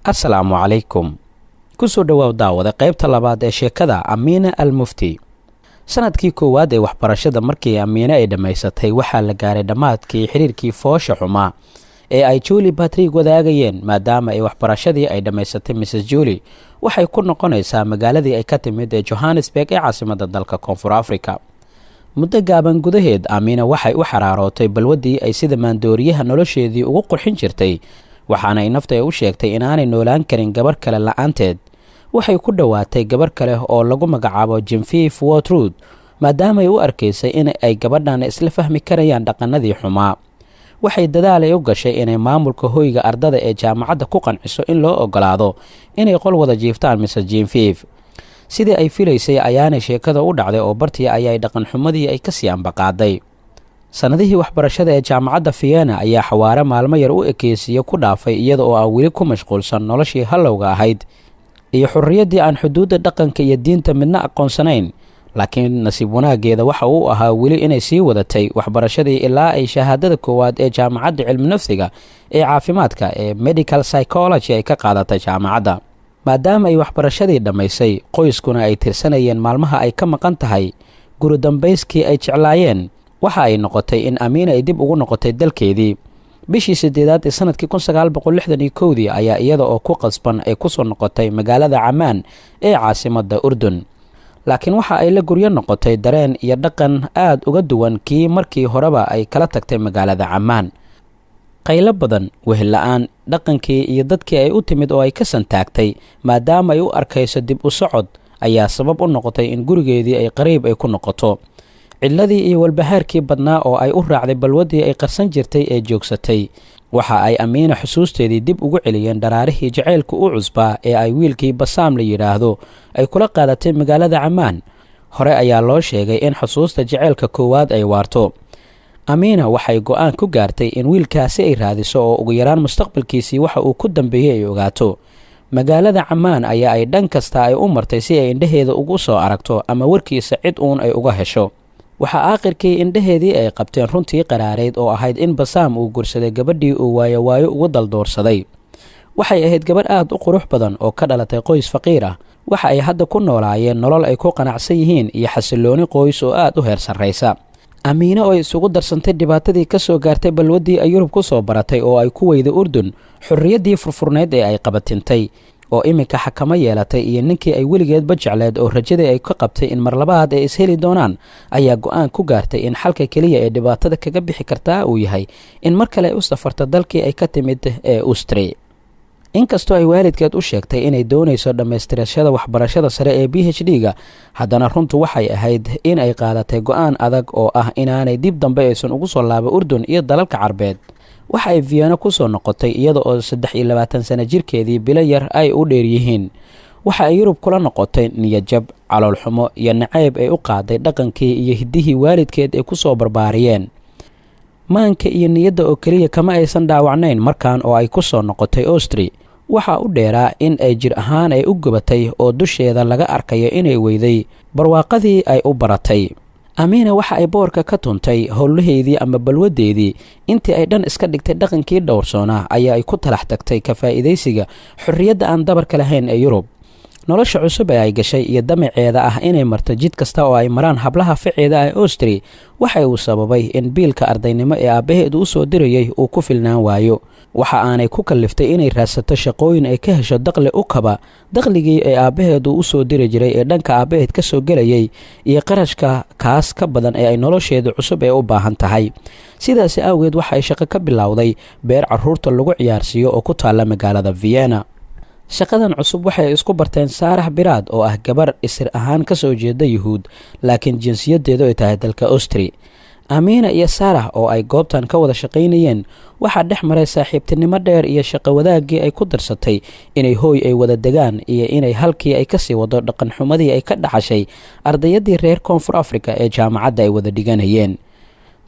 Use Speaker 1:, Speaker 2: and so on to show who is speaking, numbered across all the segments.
Speaker 1: Assalaamu calaykum. Kusoo dhowaaw, daawada, qaybta labaad ee sheekada Amiina Almufti. Sanadkii koowaad ee waxbarashada markii Amiine ay dhammaysatay, waxaa la gaaray dhammaadkii xiriirkii foosha xumaa ee ay Juli Batrig wadaagayeen. Maadaama ay waxbarashadii ay dhammaysatay, Mrs Juli waxay ku noqonaysaa magaaladii ay ka timid ee Johannesburg ee caasimadda dalka Koonfur Africa. Muddo gaaban gudaheed, Amiina waxay u xaraarootay balwaddii ay sida maandooriyaha nolosheedii ugu qurxin jirtay, waxaana ay nafta ay u sheegtay inaanay noolaan karin gabar kale la-aanteed. Waxay ku dhowaatay gabar kale oo lagu magacaabo Jimfif Watrud, maadaamaay u arkaysay in ay gabadhan isla fahmi karayaan dhaqanadii xumaa. Waxay dadaalay u gashay inay maamulka hoyga ardada ee jaamacadda ku qanciso in loo ogolaado inay qol wada jiiftaan Mrs Jimfif. Sidii ay filaysay ayaanay sheekada u dhacday, oo bartii ayay dhaqanxumadii ay kasii ambaqaaday. Sannadihii waxbarashada ee jaamacadda Vienna ayaa xawaare maalmo yar u ekeysiye ku dhaafay, iyada oo aan weli ku mashquulsan noloshii hallowga ahayd iyo xurriyaddii aan xuduudda dhaqanka iyo diinta midna aqoonsanayn. Laakiin nasiib wanaaggeeda waxa uu ahaa weli inay sii wadatay waxbarashadii ilaa ay shahaadada koowaad ee jaamacadda cilminafsiga ee caafimaadka ee medical psychology ay ka qaadatay jaamacadda. Maadaama ay waxbarashadii dhammaysay, qoyskuna ay tirsanayeen maalmaha ay ka maqan tahay gurudambayskii ay jeclaayeen, waxa ay noqotay in Amiina ay dib ugu noqotay dalkeedii. Bishii 8aad ee sanadkii 1961dii ayaa iyada oo ku qasban ay kusoo noqotay magaalada Camaan ee caasimadda Urdun, laakiin waxa ay la guryo noqotay dareen iyo dhaqan aad uga duwan kii markii horeba ay kala tagtay magaalada Camaan. Qaylo badan, wehel-la-aan, dhaqankii iyo dadkii ay u timid oo ay ka santaagtay maadaama ay u arkayso dib u socod, ayaa sabab u noqotay in gurigeedii ay qariib ay ku noqoto. Cidladii iyo walbahaarkii badnaa oo ay u raacday balwaddii ay qarsan jirtay ee joogsatay, waxa ay Amiina xusuusteedii dib ugu celiyeen dharaarihii jacaylku u cusbaa ee ay wiilkii Basaam la yidhaahdo ay kula qaadatay magaalada Camaan. Hore ayaa loo sheegay in xusuusta jacaylka koowaad ay waarto. Amiina waxay go'aan ku gaartay in wiilkaasi ay raadiso oo ugu yaraan mustaqbalkiisii waxa uu ku dambeeyey ay ogaato. Magaalada Camaan ayaa ay dhan kasta ay u martay si ay indhaheeda ugu soo aragto ama warkiisa cid uun ay uga hesho. Waxaa aakhirkii indhaheedii ay qabteen runtii qaraareyd oo ahayd in Basaam uu gursaday gabadhii uu waayo waayo ugu daldoorsaday. Waxay ahayd gabadh aad u qurux badan oo ka dhalatay qoys faqiir ah. Waxa ay hadda ku noolaayeen nolol ay ku qanacsan yihiin iyo xasillooni qoys oo aad u heer sarraysa. Amiine oo isugu darsantay dhibaatadii ka soo gaartay balwaddii ay Yurub ku soo baratay oo ay ku weyday Urdun xorriyaddii furfurnayd ee ay qabatintay oo iminka xakamo yeelatay, iyo ninkii ay weligeedba jecleed oo rajadii ay ka qabtay in mar labaad ay isheli doonaan, ayaa go'aan ku gaartay in xalka keliya ee dhibaatada kaga bixi kartaa uu yahay in mar kale ay u safarto dalkii ay ka timid ee Ustri. Inkastoo ay waalidkeed u sheegtay inay doonayso dhammaystirashada waxbarashada sare ee PhD-ga, haddana runtu waxay ahayd in ay qaadatay go'aan adag oo ah inaanay dib dambe aysan ugu soo laaba Urdun iyo dalalka Carbeed. Waxa ay Vienna ku soo noqotay iyada oo 23 sano jirkeedii bilo yar ay u dheer yihiin. Waxa ay Yurub kula noqotay niyadjab, caloolxumo iyo nacayb ay u qaaday dhaqankii iyo hiddihii waalidkeed ay ku soo barbaariyeen. Maanka iyo niyadda oo keliya kama aysan dhaawacnayn markan oo ay ku soo noqotay Austri. Waxaa u dheeraa in ay jir ahaan ay u gubatay oo dusheeda laga arkayo inay weyday barwaaqadii ay u baratay. Amiina waxa ay boorka ka tuntay howlaheedii ama balwaddeedii. Intii ay dhan iska dhigtay dhaqankii dhowrsoonaa ayaa ay ku talax tagtay ka faa'iidaysiga xorriyadda aan dabarka lahayn ee Yurub. Nolosha cusub ee ay gashay iyo damaceeda ah inay marto jid kasta oo ay maraan hablaha faceeda ee Austri waxa uu sababay in biilka ardaynimo ee aabbaheedu u soo dirayay uu ku filnaan waayo. Waxa aanay ku kalliftay inay raadsato shaqooyin ay ka hesho daqli u kaba daqligii ee aabbaheedu u soo diri jiray ee dhanka aabbaheed ka soo gelayay iyo qarashka kaas ka badan ee ay nolosheedu cusub ee u baahan tahay. Sidaasi awgeed waxa ay shaqo ka bilowday beer carruurta lagu ciyaarsiiyo oo ku taalla magaalada Vienna. Shaqadan cusub waxay isku barteen Saarax Biraad oo ah gabar isir ahaan ka soo jeeda Yuhuud, laakiin jinsiyaddeedu ay tahay dalka Austri. Amiina iyo Saarax oo ay goobtan ka wada shaqaynayeen waxaa dhex maray saaxiibtinimo dheer iyo shaqo wadaaggii ay ku darsatay inay hooy ay wada degaan iyo inay halkii ay kasii wado dhaqanxumadii ay ka dhaxashay ardayaddii reer Koonfur Africa ee jaamacadda ay wada dhiganayeen.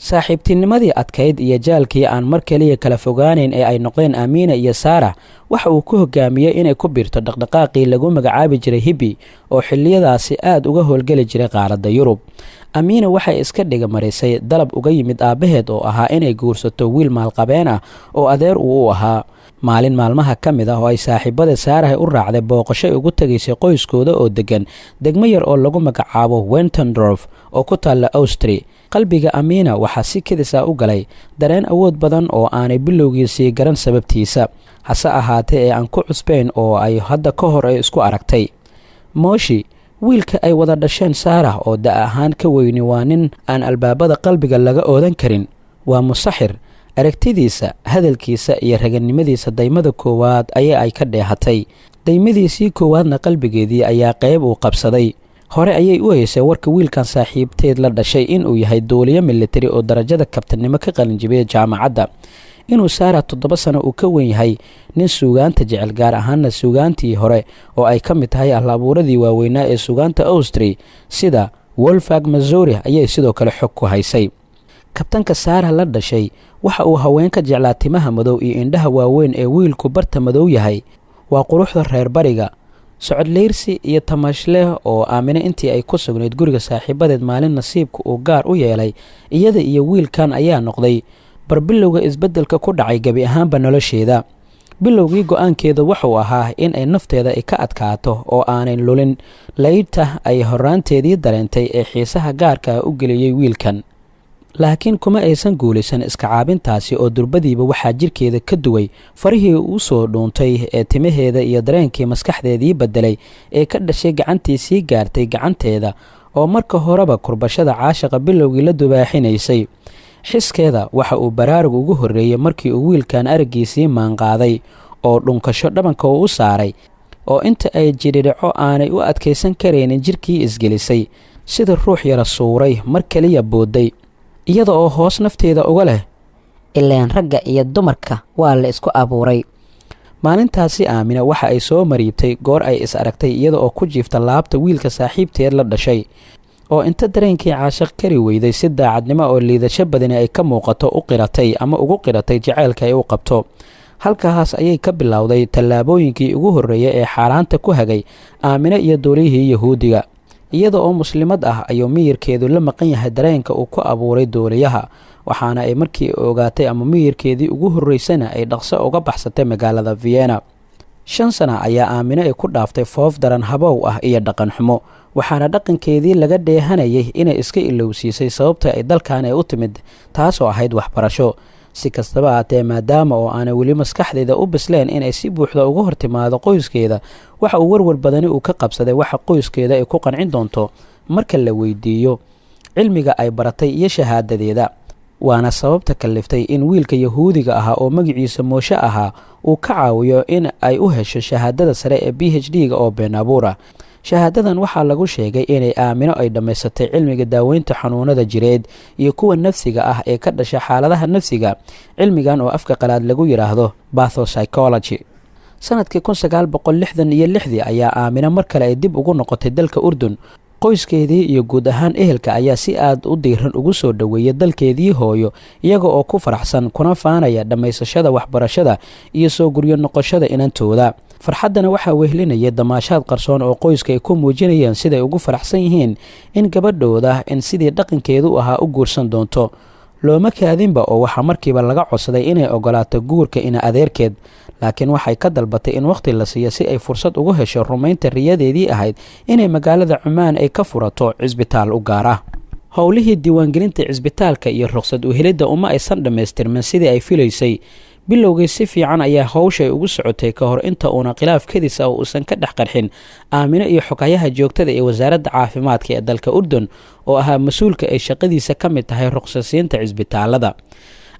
Speaker 1: Saaxiibtinimadii adkayd iyo jaalkii aan mar keliya kala fogaanayn ee ay noqdeen Amiina iyo Saara waxa uu ku hogaamiyey inay ku biirto dhaqdhaqaaqii lagu magacaabi jiray hibi oo xilliyadaasi aad uga howlgeli jiray qaaradda Yurub. Amiina waxay iska dhiga marisay dalab uga yimid aabbaheed oo ahaa inay guursato wiil maalqabeen ah oo adeer uu u ahaa. Maalin maalmaha ka mid ah oo ay saaxiibada Saarahay u raacday booqasho ugu tegaysay qoyskooda oo deggan degmo yar oo lagu magacaabo Wentendorf oo ku taalla Austri, qalbiga Amiina waxaa si kedis ah u galay dareen awood badan oo aanay bilowgiisii garan sababtiisa, hase ahaatee ee aan ku cusbayn oo ay hadda ka hor ay isku aragtay. Mooshi, wiilka ay wada dhasheen Saarah oo da' ahaan ka weyni, waa nin aan albaabada qalbiga laga oodan karin. Waa musaxir. Aragtidiisa, hadalkiisa iyo raganimadiisa daymada koowaad ayaa ay ka dheehatay. Daymadiisii koowaadna qalbigeedii ayaa qayb uu qabsaday. Hore ayay u heysay warka wiilkan saaxiibteed la dhashay inuu yahay duuliyo militari oo darajada kabtanimo ka qalinjibiyay jaamacadda, inuu Saara 7 sano uu ka wen yahay, nin suugaanta jecel, gaar ahaana suugaantii hore oo ay ka mid tahay ahlabuuradii waaweynaa ee suugaanta Austri sida Wolfag Missouri ayay sidoo kale xog ku haysay. Kabtanka Saara la dhashay waxa uu haweenka jeclaa timaha madow iyo indhaha waaweyn ee wiilku barta madow yahay. Waa quruxda reer bariga. Socodleyrsi iyo tamashleh oo Aamine intii ay ku sugnayd guriga saaxiibadeed maalin nasiibka uu gaar u yeelay iyada iyo wiilkan ayaa noqday barbilowga isbeddelka ku dhacay gebi ahaanba nolosheeda. Bilowgii go'aankeeda wuxuu ahaa in ay nafteeda ay ka adkaato oo aanay lulin laydhta ay horraanteedii dareentay ee xiisaha gaarka u geliyey wiilkan, laakiin kuma aysan guulaysan iska caabintaasi oo durbadiiba waxaa jirkeeda ka duway farihii uu soo dhuuntay ee timaheeda iyo dareenkii maskaxdeedii beddelay ee ka dhashay gacantiisii gaartay gacanteeda oo marka horeba kurbashada caashaqa bilowgii la dubaaxinaysay. Xiskeeda waxa uu baraarug ugu horreeyey markii uu wiilkan araggiisii maanqaaday oo dhunkasho dhabanka uu u saaray oo inta ay jidhidhaco aanay u adkaysan karaynin jirkii isgelisay sida ruux yara suuray mar keliya boodday iyada oo hoos nafteeda uga leh
Speaker 2: ileen ragga iyo dumarka waa la isku abuuray.
Speaker 1: Maalintaasi Aamina waxa ay soo mariibtay goor ay is aragtay iyada oo ku jiifta laabta wiilka saaxiibteed la dhashay oo inta dareenkii caashiq kari weyday si daacadnimo oo liidasho badani ay ka muuqato u qiratay ama ugu qiratay jaceylka ay u qabto. Halkaas ayay ka bilowday tallaabooyinkii ugu horreeyay ee xaaraanta ku hagay Aamine iyo duuliyihii Yahuudiga. Iyada oo muslimad ah ayuu miyirkeedu la maqan yahay dareenka uu ku abuuray duuliyaha, waxaana ay markii ogaatay ama miyirkeedii ugu horreysana ay dhaqso uga baxsatay magaalada Vienna. 5 sana ayaa Aamine ay ku dhaaftay foof daran habow ah iyo dhaqan xumo, waxaana dhaqankeedii laga dheehanayay inay iska ilowsiisay sababta ay dalkan ay u timid, taasoo ahayd waxbarasho. Si kastaba haatee, maadaama oo aanay weli maskaxdeeda u bisleen inay si buuxda uga hor timaado qoyskeeda, waxa uu warwar badani uu ka qabsaday waxa qoyskeeda ay ku qancin doonto marka la weydiiyo cilmiga ay baratay iyo shahaadadeeda. Waana sababta kalliftay in wiilka Yahuudiga ahaa oo magaciisa Mooshe ahaa uu ka caawiyo in ay u hesho shahaadada sare ee PhD-ga oo been abuur ah. Shahaadadan waxaa lagu sheegay inay Aamino ay dhammaysatay cilmiga daaweynta xanuunada jireed iyo kuwa nafsiga ah ee ka dhasha xaaladaha nafsiga, cilmigan oo afka qalaad lagu yidhaahdo bathopsychology. Sanadkii 1966dii ayaa Aamino mar kale ay dib ugu noqotay dalka Urdun. Qoyskeedii iyo guud ahaan ehelka ayaa si aad u diiran ugu soo dhoweeyay dalkeedii hooyo, iyaga oo ku faraxsan kuna faanaya dhammaysashada waxbarashada iyo soo guryo noqoshada inantooda. Farxaddana waxaa wehlinayay damaashaad qarsoon oo qoyska ay ku muujinayeen siday ugu faraxsan yihiin in gabadhooda in sidii dhaqankeedu ahaa u guursan doonto. Looma kaadinba oo waxaa markiiba laga codsaday inay ogolaato guurka ina adeerkeed, laakiin waxay ka dalbatay in wakhti la siiyo si ay fursad ugu hesho rumaynta riyadeedii ahayd inay magaalada Cumaan ay ka furato cisbitaal u gaar ah. Howlihii diiwaangelinta cisbitaalka iyo ruqsad uhelidda uma aysan dhammaystirmin sidii ay filaysay. Bilowgii si fiican ayaa howsha ay ugu socotay ka hor inta uuna khilaaf kedis ah uusan ka dhex qarxin Aamino iyo xogayaha joogtada ee wasaaradda caafimaadka ee dalka Urdun oo ahaa mas-uulka ay shaqadiisa ka mid tahay ruqsasiinta cisbitaalada.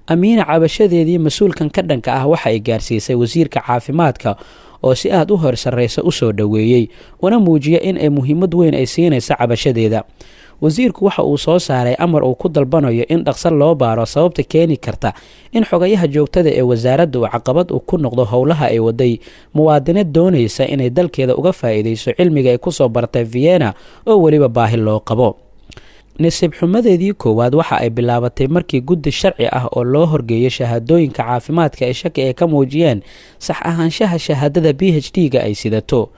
Speaker 1: Amiina cabashadeedii mas-uulkan ka dhanka ah waxa ay gaarsiisay wasiirka caafimaadka oo si aad u hor sarreysa u soo dhoweeyey una muujiya in ay muhiimad weyn ay siinaysa cabashadeeda. Wasiirku waxa uu soo saaray amar uu ku dalbanayo in dhaqso loo baaro sababta keeni karta in xogayaha joogtada ee wasaaradda uu caqabad uu ku noqdo howlaha ay waday muwaadinad doonaysa inay dalkeeda uga faa'iidayso cilmiga ay ku soo baratay Vienna oo weliba baahi loo qabo. Nasiib xumadeedii koowaad waxa ay bilaabatay markii guddi sharci ah oo loo horgeeyay shahaadooyinka caafimaadka ee shaki ay ka muujiyeen sax ahaanshaha shahaadada PhD-ga ay sidato.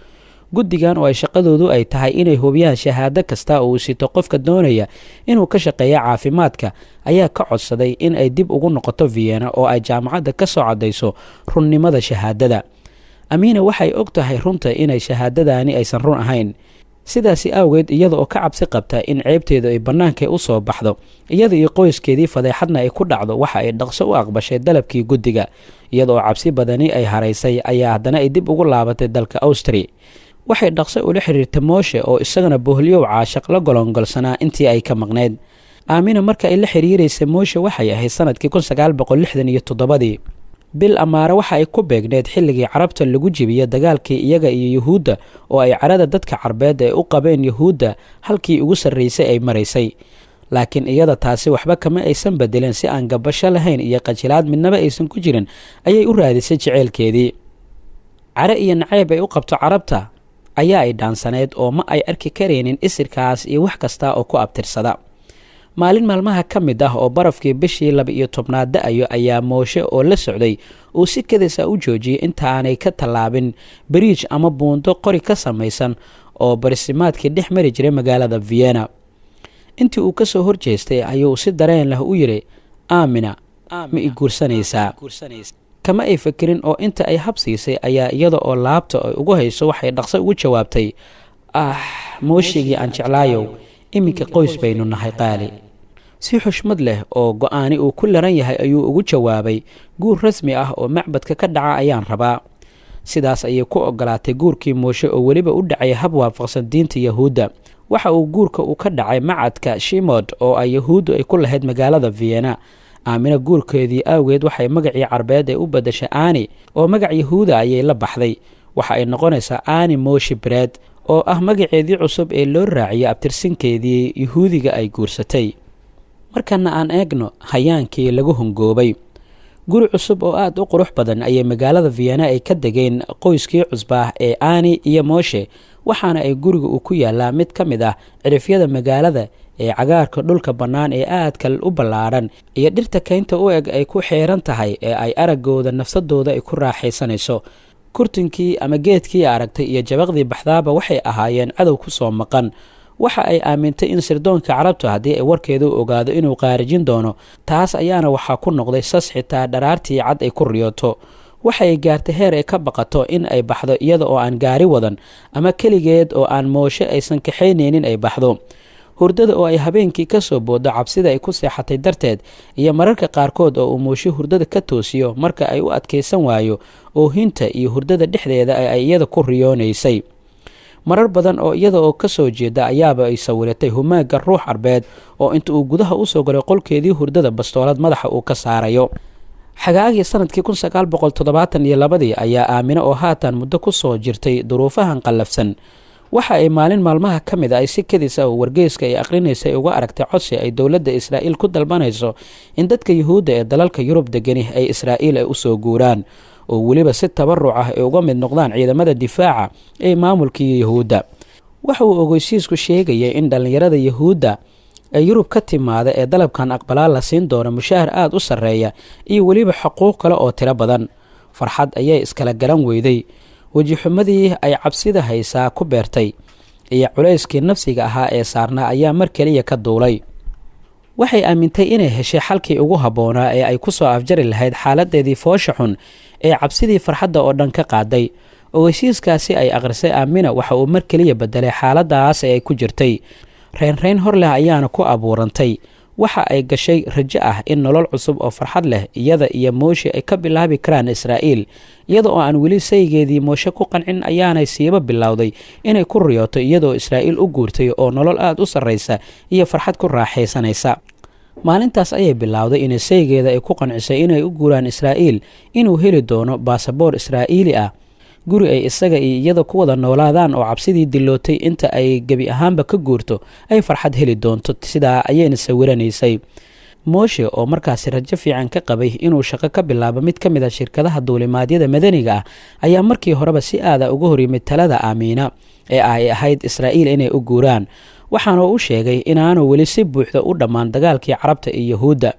Speaker 1: Guddigan oo ay shaqadoodu ay tahay inay hubiyaan shahaado kasta oo uu sito qofka doonaya inuu ka shaqeeyo caafimaadka ayaa ka codsaday in ay dib ugu noqoto Vienna oo ay jaamacadda ka soo caddayso runnimada shahaadada. Amiina waxay og tahay runta inay shahaadadaani aysan run ahayn. Sidaasi awgeed, iyada oo ka cabsi qabta in ceebteedu ay bannaanka u soo baxdo, iyada iyo qoyskeedii fadeexadna ay ku dhacdo, waxa ay dhaqso u aqbashay dalabkii guddiga. Iyada oo cabsi badani ay haraysay ayaa haddana ay dib ugu laabatay dalka Austri. Waxay dhaqso ula xiriirtay Mooshe oo isagana boholyow caashaq la golongolsanaa intii ay ka maqnayd. Aamina marka ay la xiriiraysay Mooshe waxay ahayd sanadkii 1967-dii. Bil amaare waxa ay ku beegneed xilligii Carabta lagu jebiyey dagaalkii iyaga iyo Yuhuudda, oo ay carada dadka Carbeed ee u qabeen Yuhuudda halkii ugu sarraysay ay maraysay. Laakiin iyada taasi waxba kama aysan bedelin. Si aan gabasho lahayn iyo qajilaad midnaba aysan ku jirin ayay u raadisay jeceylkeedii. Care iyo nacayb ay u qabto Carabta ayaa ay dhaansaneyd oo ma ay arki karaynin isirkaas iyo wax kasta oo ku abtirsada. Maalin maalmaha ka mid ah oo barafkii bishii 12aad da-ayo ayaa Mooshe oo la socday uu si kadisa u joojiyey intaanay ka tallaabin bariij ama buundo qori ka samaysan oo barisimaadkii dhex mari jiray magaalada Vienna. Intii uu ka soo horjeestay ayuu si dareen leh u yidhi, "Aamina, ma i guursanaysaa?" Kama ay fakerin oo inta ay habsiisay ayaa iyada oo laabta ay ugu hayso waxay dhaqso ugu jawaabtay, "Ah, Mooshigii aan jeclaayow, iminka qoys baynu nahay qaali." Si xushmad leh oo go-aani uu ku laran yahay ayuu ugu jawaabay, "Guur rasmi ah oo macbadka ka dhaca ayaan rabaa." Sidaas ayay ku ogolaatay guurkii Mooshe oo weliba u dhacay hab waafaqsan diinta Yahuudda. Waxa uu guurka uu ka dhacay macadka Shimod oo ay Yahuuddu ay ku lahayd magaalada Vienna. Aamina guurkeedii awgeed waxay magacii Carbeed ee u beddeshay Aani oo magac Yahuuda ayay la baxday. Waxa ay noqonaysaa Aani Moshi Breed oo ah magaceedii cusub ee loo raaciyay abtirsinkeedii Yuhuudiga ay guursatay. Markana aan eegno hayaankii lagu hongoobay. Guri cusub oo aada u qurux badan ayay magaalada Vienna ay ka degeen qoyskii cusbaah ee Aani iyo Mooshe, waxaana ay guriga uu ku yaalaa mid ka mid ah cirifyada magaalada ee cagaarka dhulka bannaan ee aadka u ballaadhan iyo dhirta kaynta u eg ay ku xeeran tahay ee ay araggooda nafsadooda ay ku raaxaysanayso. Kurtinkii ama geedkii aragtay iyo jabaqdii baxdaaba waxay ahaayeen cadow ku soo maqan. Waxa ay aamintay in sirdoonka Carabtu haddii ay warkeedu ogaado inuu qaarijin doono. Taas ayaana waxaa ku noqday sas xitaa dharaartii cad ay ku riyooto. Waxay gaartay heer ay ka baqato in ay baxdo iyada oo aan gaari wadan ama keligeed oo aan Mooshe aysan kaxaynaynin ay baxdo. Hurdada oo ay habeenkii ka soo booddo cabsida ay ku seexatay darteed, iyo mararka qaarkood oo uu Mooshe hurdada ka toosiyo marka ay u adkaysan waayo oohinta iyo hurdada dhexdeeda ee ay iyada ku riyoonaysay. Marar badan oo iyada oo ka soo jeeda ayaaba ay sawiratay humaagga ruux Arbeed oo inta uu gudaha usoo galay qolkeedii hurdada bastoolad madaxa uu ka saarayo. Xagaagii sanadkii 1972-dii ayaa Aamine oo haatan muddo ku soo jirtay duruufahan qallafsan waxa ay maalin maalmaha ka mid a ay si kadis ah oo wargeyska ay aqrinaysay uga aragtay codsi ay dowladda Israa'iil ku dalbanayso in dadka Yuhuudda ee dalalka Yurub degani ay Israa'iil ay usoo guuraan oo weliba si tabaruc ah ay uga mid noqdaan ciidamada difaaca ee maamulkii Yuhuudda. Waxa uu ogeysiisku sheegayay in dhallinyarada Yuhuudda ee Yurub ka timaada ee dalabkan aqbalaa la siin doono mushaahar aada u sarreeya iyo weliba xuquuq kale oo tiro badan. Farxad ayay iskala garan weyday. Wejixumadii ay cabsida haysaa ku beertay iyo culayskii nafsiga ahaa ee saarnaa ayaa mar keliya ka duulay. Waxay aamintay inay heshay xalkii ugu habboonaa ee ay ku soo afjari lahayd xaaladeedii foosha xun ee cabsidii farxadda oo dhan ka qaaday. Ogeysiiskaasi ay akhrisay Aamina waxa uu mar keliya bedelay xaaladaas ee ay ku jirtay. Reynreyn hor leh ayaana ku abuurantay. Waxa ay gashay rajo ah in nolol cusub oo farxad leh iyada iyo Mooshe ay ka bilaabi karaan Israa'iil. Iyada oo aan weli saygeedii Mooshe ku qancin ayaanay siiba bilowday inay ku riyooto iyadaoo Israa'iil u guurtay oo nolol aada u sarraysa iyo farxad ku raaxaysanaysa. Maalintaas ayay bilowday inay saygeeda ay ku qancisay inay u guuraan Israa'iil, inuu heli doono baasaboor Israa'iili ah, guri ay isaga iyo iyada ku wada noolaadaan oo cabsidii dilootay inta ay gebi ahaanba ka guurto ay farxad heli doonto. Sidaa ayayna sawiranaysay. Mooshe oo markaasi rajo fiican ka qabay inuu shaqo ka bilaabo mid ka mid a shirkadaha duulimaadyada madaniga ah ayaa markii horeba si aada uga hor yimid talada Aamiina ee ay ahayd Israa'iil inay u guuraan. Waxaana u sheegay inaanu weli si buuxda u dhammaan dagaalkii Carabta iyo Yahuudda,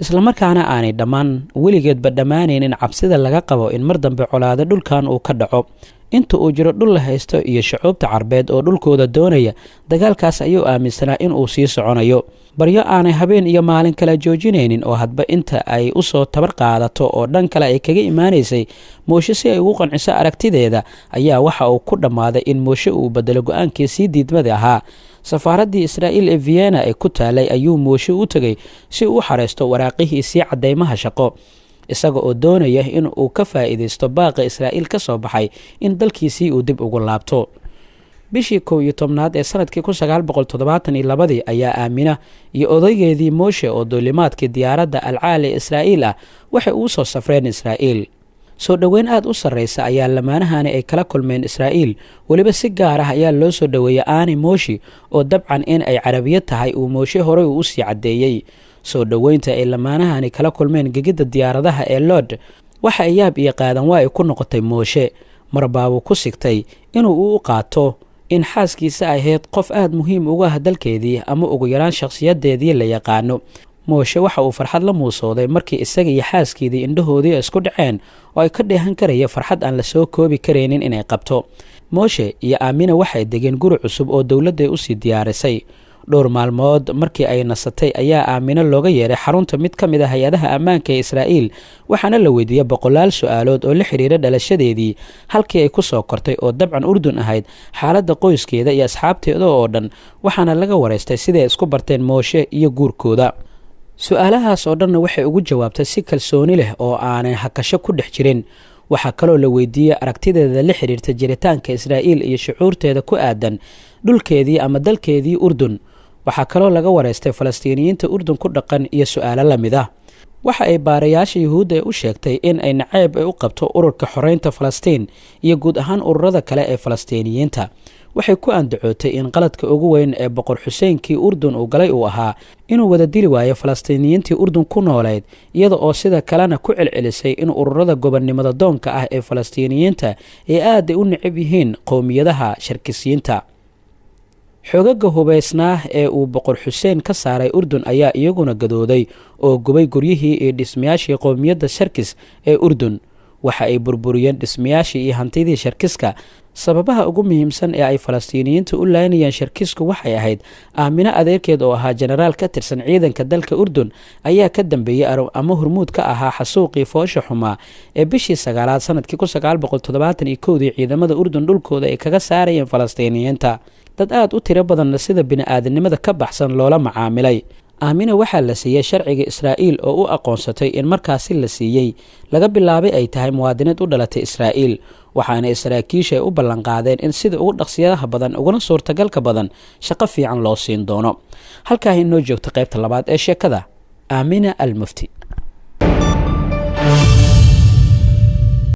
Speaker 1: islamarkaana aanay dhammaan weligeedba dhammaanaynin cabsida laga qabo in mar dambe colaado dhulkan uu ka dhaco. Inta uu jiro dhul la haysto iyo shucuubta Carbeed oo dhulkooda doonaya, dagaalkaas ayuu aaminsanaa in uu sii soconayo. Baryo aanay habeen iyo maalin kala joojinaynin oo hadba inta ay usoo tabar qaadato oo dhan kale ay kaga imaanaysay Mooshe si ay ugu qanciso aragtideeda, ayaa waxa uu ku dhammaaday in Mooshe uu bedelo go-aankii sii diidmada ahaa. Safaaraddii Israa'iil ee Vienna ee ku taalay ayuu Mooshe u tegay si uu u xareysto waraaqihiisii caddeymaha shaqo, isaga oo doonaya in uu ka faa'iidaysto baaqa Israa'iil ka soo baxay in dalkiisii uu dib ugu laabto. Bishii 11aad ee sanadkii 1972dii ayaa Aamina iyo odaygeedii Mooshe oo duulimaadkii diyaaradda Alcaali Israa'iil ah waxay ugu soo safreen Israa'iil. Soo dhoweyn aada u sarreysa ayaa lamaanahani ay kala kulmeen Israa'iil. Weliba si gaar ah ayaa loo soo dhoweeyey Aani Mooshi, oo dabcan in ay Carabiya tahay uu Mooshe horey uu usii caddeeyey. Soo dhoweynta ay lamaanahani kala kulmeen gegidda diyaaradaha ee Lod waxa ay yaab iyo qaadan waa ay ku noqotay Mooshe. Marbaabuu ku sigtay inuu u qaato in xaaskiisa ahayd qof aada muhiim uga ah dalkeedii ama ugu yaraan shakhsiyadeedii la yaqaano. Mooshe waxa uu farxad la muusooday markii isaga iyo xaaskiidii indhahoodii isku dhaceen oo ay ka dheehan karaya farxad aan lasoo koobi karaynin inay qabto. Mooshe iyo Aamina waxay degeen guri cusub oo dowladday usii diyaarisay. Dhowr maalmood markii ay nasatay ayaa Aamino looga yeeray xarunta mid ka mid a hay-adaha ammaanka ee Israa'iil, waxaana la weydiiyey boqolaal su-aalood oo la xiriira dhalashadeedii, halkii ay ku soo kortay oo dabcan Urdun ahayd, xaaladda qoyskeeda iyo asxaabteeda oo dhan. Waxaana laga waraystay siday isku barteen Mooshe iyo guurkooda. Su-aalahaas oo dhanna waxay ugu jawaabtay si kalsooni leh oo aanay hakasho ku dhex jirin. Waxaa kaloo la weydiiyey aragtideeda la xiriirta jiritaanka Israa'iil iyo shucuurteeda ku aadan dhulkeedii ama dalkeedii Urdun. Waxaa kaloo laga wareystay Falastiiniyiinta Urdun ku dhaqan iyo su-aalo la mid ah. Waxa ay baarayaasha Yuhuudda ay u sheegtay in ay naceyb ay u qabto ururka xoreynta Falastiin iyo guud ahaan ururada kale ee Falastiiniyiinta. Waxay ku andacootay in qaladka ugu weyn ee Boqor Xuseenkii Urdun uu galay uu ahaa inuu wada dili waayo Falastiiniyiintii Urdun ku nooleyd, iyada oo sida kalena ku celcelisay in ururada gobonnimada doonka ah ee Falastiiniyiinta ay aad ay u necab yihiin qowmiyadaha Sharkisiyiinta. Xoogaga hubaysnaa ee uu Boqor Xuseen ka saaray Urdun ayaa iyaguna gadooday oo gubay guryihii iyo dhismayaashii qowmiyadda Sharkis ee Urdun. Waxa ay burburiyeen dhismayaashii iyo hantidii Sharkiska. Sababaha ugu muhiimsan ee ay Falastiiniyiinta u laynayeen Sharkisku waxay ahayd Aamino adeerkeed oo ahaa jenaraal ka tirsan ciidanka dalka Urdun ayaa ka dambeeyey ama hormuud ka ahaa xasuuqii foosha xumaa ee bishii 9aad sanadkii 1971dii ciidamada Urdun dhulkooda ay kaga saarayeen Falastiiniyiinta, dad aada u tiro badanna sida bini-aadanimada ka baxsan loola macaamilay. Aamina waxaa la siiyey sharciga Israa'iil oo u aqoonsatay in markaasi la siiyey laga bilaabay ay tahay muwaadiniid u dhalatay Israa'iil, waxaana saraakiisha ay u ballanqaadeen in sida ugu dhaqsiyadaha badan uguna suurtagalka badan shaqo fiican loo siin doono. Halkaah inoo joogta qaybta labaad ee sheekada Aamina Al Mufti.